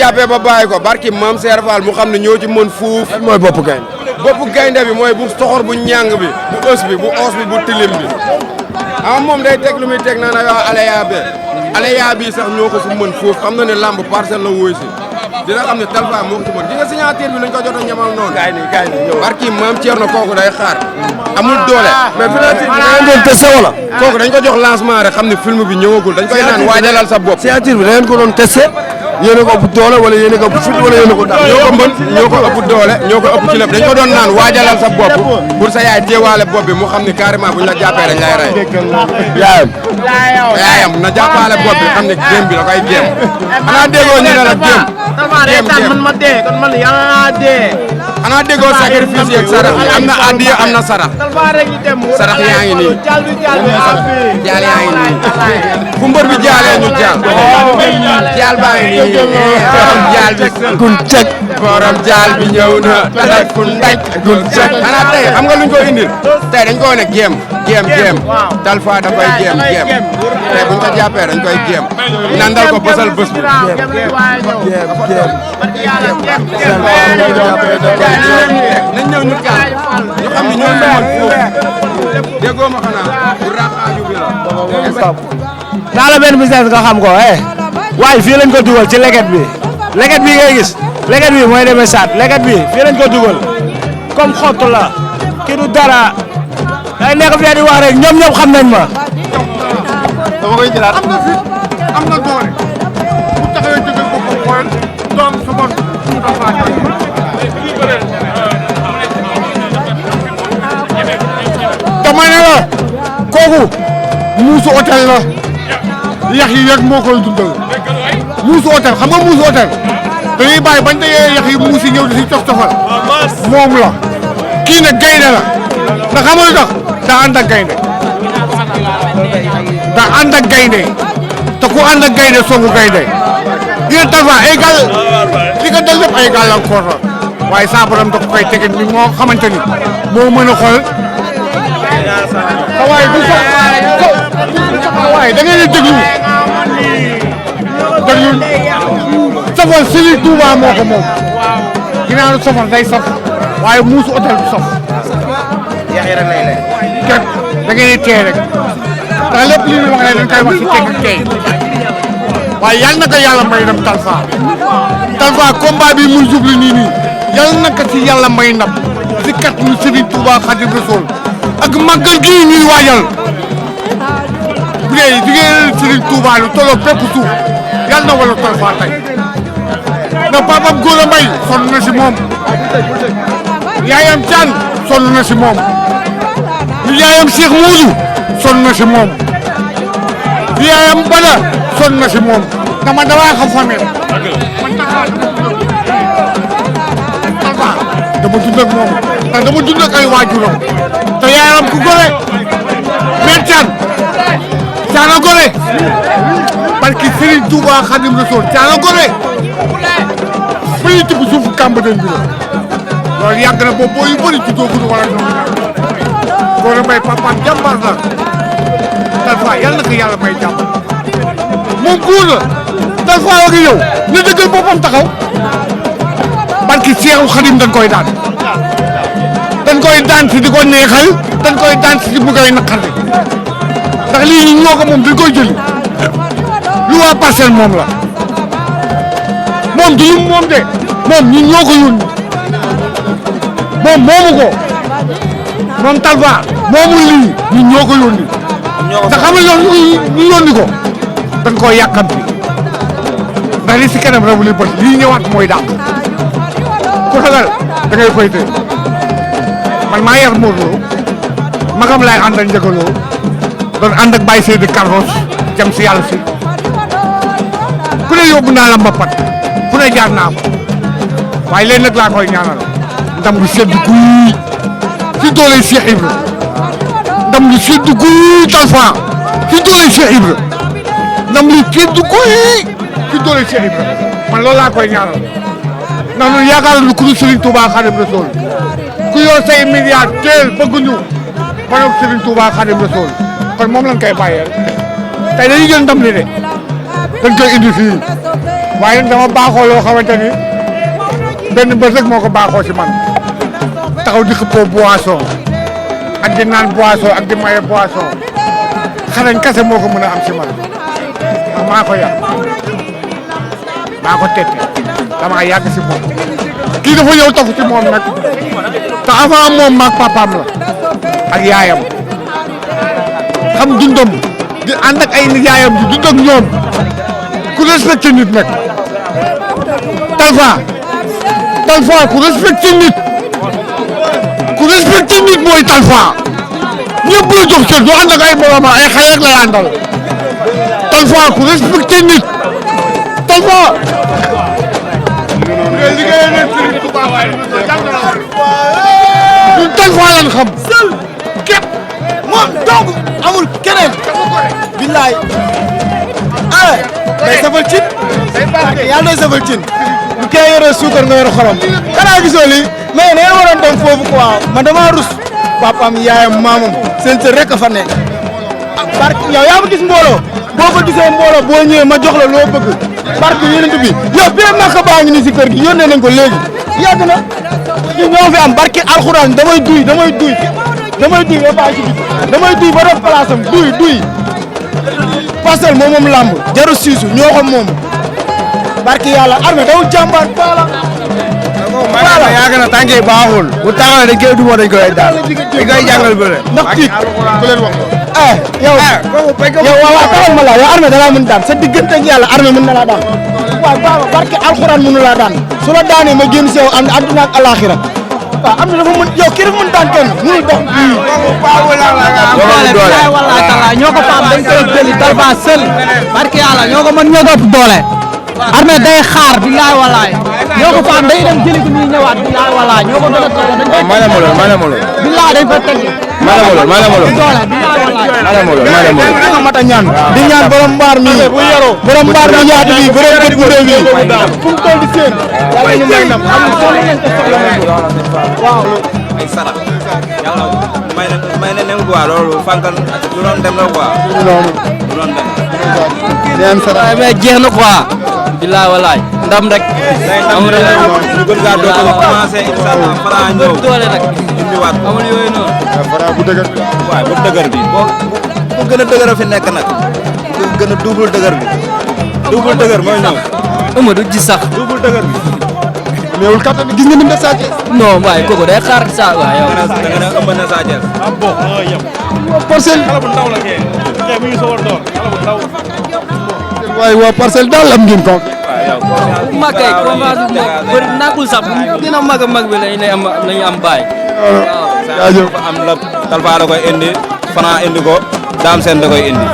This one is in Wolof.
jàppee ba bàyyi ko barki maam Seer Fall mu xam ne ñoo ci mën fuuf. lan mooy bopp gaynde. bopp gaynde bi mooy bu soxor bu ñàng bi bu ës bi bu os bi bu tilim bi moom day teg lu muy teg naan ay wax aleya be aleya bi sax ñoo ko si mën fuuf xam na ne lamb parcelle la wóoy si dina xam ne Talfa moo ko ci mën di nga signature bi lañ ko jot a ñamal noonu. gaay ni barki maam Thierno kooku day xaar amul doole. mais signature bi da ngeen doon testé wala. kooku dañ ko jox lancement rek xam ne film bi ñëwagul dañ koy naan waajalal sa bopp. signature bi da ngeen ko doon testé yéen a ko ëpp doole wala yéen a ko ëpp fit wala yéen a ko daan. ñoo ko mën ñoo ko ëpp doole ñoo ko ëpp ci lépp dañ ko doon naan waajalal sa bopp pour sa yaay téewaale bopp bi mu xam ni carrément buñ la jàppee dañ lay rey. yaayam na jàppaale bopp bi xam ne géem bi da koy géem. xanaa déggoo ñu ne la géem. géem man ma dee kon man yaa dee. xanaa déggoo sacrifice yeeg sarax yi am na addiya am na sarax. sarax yaa ngi nii. jaal yaa ngi nii. fu mbër bi jaalee ñu jaal. jaal baa ngi nii. borom jaal bi gun cek. borom jaal bi ñëw na. tadak ku ndaj gun cek. xanaa tey xam nga luñ ko indil. tey dañ ko wane géem. géem Talfa da koy géem tey buñ ko jàppee dañ koy géem. nandal ko bësal bës bi. nañ ñëw ñu kaal ñu xam ne ñoo demoon foofu déggoo ma xanaa bu raqaaju bi la. naa la benn business nga xam ko waaye fii lañ ko dugal ci leket bi ngay gis leket bi mooy demee saat leket bi fii lañ ko dugal comme xottu la kii du dara day nekk fii di wax rek ñoom xam nañ ma. dama koy jëlaat am na fit am na doole bu taxawee jóge ko xool doom su bon dama ne la kooku muusu hôtel la yax yi rek moo koy dundal muusu hôtel xam nga muusu hôtel dañuy bàyyi bañ dee yax yi muus yi ñëw di si cof-cofal moom la kii nag gaynde la ndax xam nga lu tax daa ànd ak gaynde daa ànd ak gaynde te ku ànd ak gaynde songu gaynde dina Talfa ay gàll li nga dal lépp ay gàllankoor la waaye saa borom da ko koy tege ni moo xamante ni moo mën a xool waaye du sax waaye da ngeen di déglu safar Serigne Touba moo ko moom ginnaaw safar day saf waaye muusu hôtel du saf kenn da ngeen di tee rek ndax lépp li ñu wax ne dañ koy wax si teg ak tey waaye yal na ko yàlla may ndam Talfa combat bi muy jublu nii yal na ko si yàlla may ndam si kat mu Serigne Touba Khadim Rasoul ak màggal gii ñuy waajal bu dee jigéen Serigne Touba lu tolloo bépp suuf yal na wala Talfa tey na papam Gora Mbaye sonn na si moom yaayam Thian sonn na si moom yaayam Cheikh Moudou sonn na si moom yaayam Bada sonn na si moom dama xam famille Talfa dama dund ak moom te dama dund ak ay waajuram te yaayam ku gore mais Thian a gore parce que Serigne Touba Khadim Rasoul Thian a gore fii tibb suufu Cambérène bi la loolu yàgg na boobu boo yu bëri ci doogu du wala ñoom Gora Mbaye papaam jàmbaar la Talfa yàlla na ko yàlla may jàmm moom góor la Talfa wa ngi yow na dëggal boppam taxaw barki Seexu Xadim dañ koy daan si di ko neexal dañ koy daan si bu koy naqari ndax lii ñu ñoo ko moom dañ koy jëli lu waa parcelle moom la moom du lu moom de moom ñun ñoo ko yónni moom moomu ko moom Talfa moomu lii ñun ñoo ko yónni ndax xam nga ñu yónni ko dañ koo yàkkamti ndax li si kanam rabu li bët lii ñëwaat mooy dàq ku ragal da ngay koy tëj man maa yar Modou Lo magam laay àndal njëkkaloo doon ànd ak Baye Seydi Carros jëm si yàlla si ku ne yóbbu naa la mbapat ku ne jaar naa ko waaye léegi nag laa koy ñaanal ndam lu sedd guy si doole Cheikh Ibra ndam lu sedd guy Talfa si doole Cheikh Ibra ndam lu sedd guy si doole Cheikh Ibra man loolu laa koy ñaanal ndax ñun yaakaar nañu ku ñu Serigne Touba Khadim Rasoul ku yor say milliards teel bëgg ñu ba nag Serigne Touba Khadim Rasoul kon moom lañ koy bàyyee tey dañuy jël ndam li de dañ koy indi fii waaye nag dama baaxoo loo xamante ni benn bés rek moo ko baaxoo si man taxaw di xëppoo boisson ak di naan boisson ak di maye boisson xarañ kese moo ko mën a am si man maa ko yar maa ko tette dama yàgg si moom kii dafa ñëw tafu ci moom nag te avant moom maag papaam la ak yaayam xam dundam di ànd ak ay yaayam di dund ak ñoom ku respecté nit nag Talfa ku respecté nit mooy Talfa ñëpp la jox cër du ànd ak ay moromam ay xale rek lay àndal Talfa ku respecté nit Talfa. ñun Talfa lañ xam. képp moom donc amul keneen. billaay. ah day safal cin. yàlla day safal cin. bu kee yore suukar nga yore xorom. xanaa gisoo lii mais nee waroon dem foofu quoi man damaa rus. papaam yaayam maamam seen sër rek a fa nekk. barke yow yaa ma gis mbooloo boo ko gisee mbooloo boo ñëwee ma jox la loo bëgg barke yeneen bi yow bii naka baa ngi ni si kër gi yónnee nañ ko léegi yàgg na ñu ñoo fi am barke alxuraan damay duy ba bàyyi si bi damay duy ba def place am duy Parcelles moom làmb jaru siisu ñoo ko moom barke yàlla armé daw jàmbaar voilà yaa ngi na tànkee baaxul bu taxawee dañ koy duma dañ koy daal dañ koy jàngal bëre ndax tiit ku leen wax yow waaw taxal ma la yow armé da laa mën daan sa diggante ak yàlla armé mën na laa daan waaw baba barke alxuraan mënu laa daan su la daanee ma génn si yow am àdduna ak alaxira waaw am na dafa mën yow kii dafa mën daan kenn mënul dox doole wallahi taala ñoo ko faam dañ koy jëli Talfa seul barke yàlla ñoo ko mën ñoo ko ëpp doole armé day xaar billahi wallahi ñoo ko faam day dem jëli ko ñuy ñëwaat billahi wallahi ñoo ko doole doole dañ koy billahi dañ koy teg doole mata ñaan di ñaan borom mbaar mi yaatu bi borom kër bu réew bi fu mu toll di seen yàlla ñu may nam am solo ngeen ko soxla waaw ay sarax yàlla may na nem quoi loolu fankal du doon dem la quoi du doon dem neen sarax mais jeex na quoi billahi wallahi ndam rek amul ñu gën gaa do ko commencé inshallah fara ñëw doole nag indi waat amul yooyu noonu fara bu dëgër waay bu dëgër bi boo gën a dëgër fi nekk nag gën a double dëgër bi double dëgër mooy ñëw ëma du gis sax double dëgër bi néewul kattan gis nga ni mu def Sa Thiès non waaye kooku day xaar sa waay yow da nga ne ëmb na Sa Thiès Parcelles xale bu ndaw la kee mi ngi soog a door xale bu ndaw waaye waa Parcelles daal am ngeen ko mag kay combat bu bëri nakul sax dina mag a mag bi lañu am baay jaajëf am la Talfa da koy indi Franc indi ko Dame Sène da koy indi